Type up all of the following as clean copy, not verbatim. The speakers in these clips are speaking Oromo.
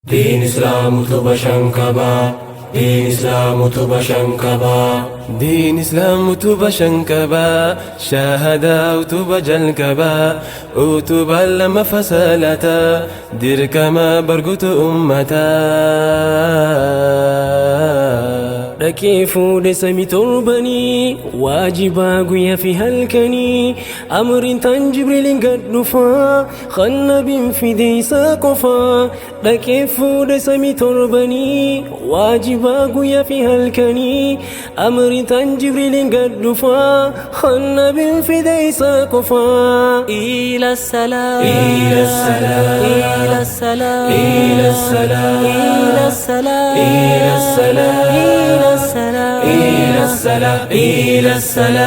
Diin Islaam utuba shan qaba. Diin Islaam utuba shan qaba. Diin Islaam utuba shan qaba. Shahadaa utuba jalqaba. Utuba lama fasalata. Dirqama bargutu ummata. Dhaqee fuudhe sami torbanii, waajibaa guyyaa fi halkanii, amriin tan Jibriiliin gad dhufaa, kan nabiin fide isaa qofaa. Dhaqee fuudhe sami torbanii, waajibaa guyyaa fi halkanii, amriin tan Jibriiliin gad dhufaa, kan nabiin fide isaa qofaa. إلى السلام. إلى السلام. إلى السلام. إلى السلام. إلى السلام. إلى السلام. إلى السلام. إلى السلام. إلى السلام.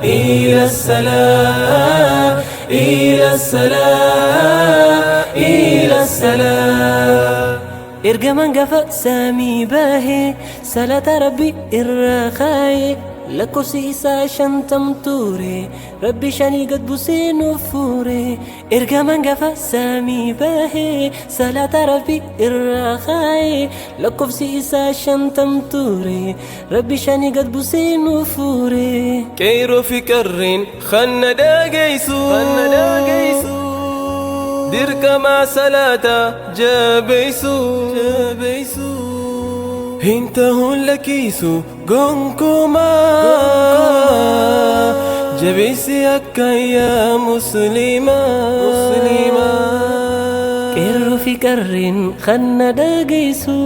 إلى السلام. إلى السلام. إلى السلام. Ergamaan gaafa samii bahee salaata Rabbi irra kaayee, lakkoofsi isaa 50 ture, Rabbi shanii gad buusee nuuf fuure. Ergamaan gaafa samii bahee salaata Rabbi irra kaayee, lakkoofsi isaa 50 ture, Rabbi shanii gad buusee nuuf fuure. Qeerroo fi qarreen kanna dhageessu. Dirqama salaata jabeessu. Hin ta'uun lakkisu gonkumaa. Jabeessi akka yaa musliimaa. Qeerroo fi qarreen kanna dhageessu,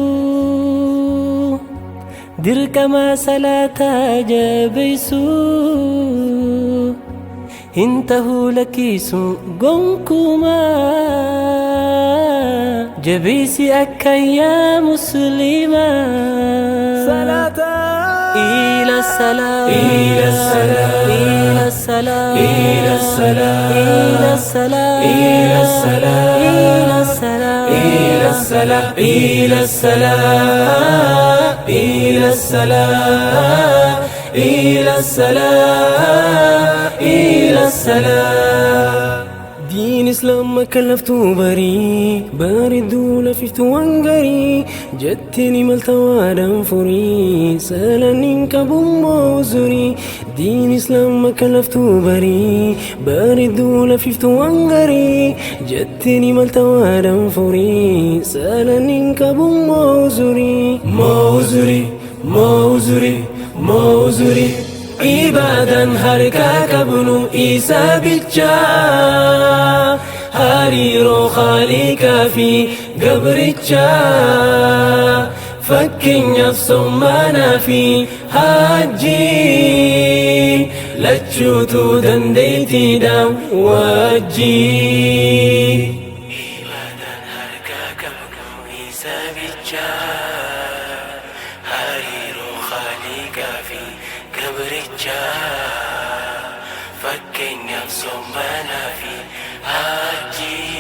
dirqama salaataa jabeessu, hin tahuu lakkisu gonkumaa, jabeessi akka yaa musliimaa. إلى السلام. إلى السلام. إلى السلام. إلى السلام. إلى السلام. إلى السلام. إلى السلام. إلى السلام. إلى السلام. إلى السلام. إلى السلام. إلى السلام. Diin Islaam kallaftuu barii, bareedduu lafiftuu wangarii, jettee malta waadaan furii, salanniin qabummoo uzurii. Diin Islaam kallaftuu barii, bareedduu lafiftuu wangarii, jettee malta waadaan furii, salanniin qabummoo uzurii. Moozuri, moozuri, moozuri. Ibaadan harkaa qabnu isa bichaa. Hariiroo Khaaliqaa fi gabrichaa. Fakkeenyaaf sommanaa fi hajjii. Lachuutu dandeettiidha wajjii. Ibaadan harkaa qabnu isa bichaa. Hariiroo Khaaliqaa fi gabrichaa. Fakkeenyaaf sommanaa fi hajjii.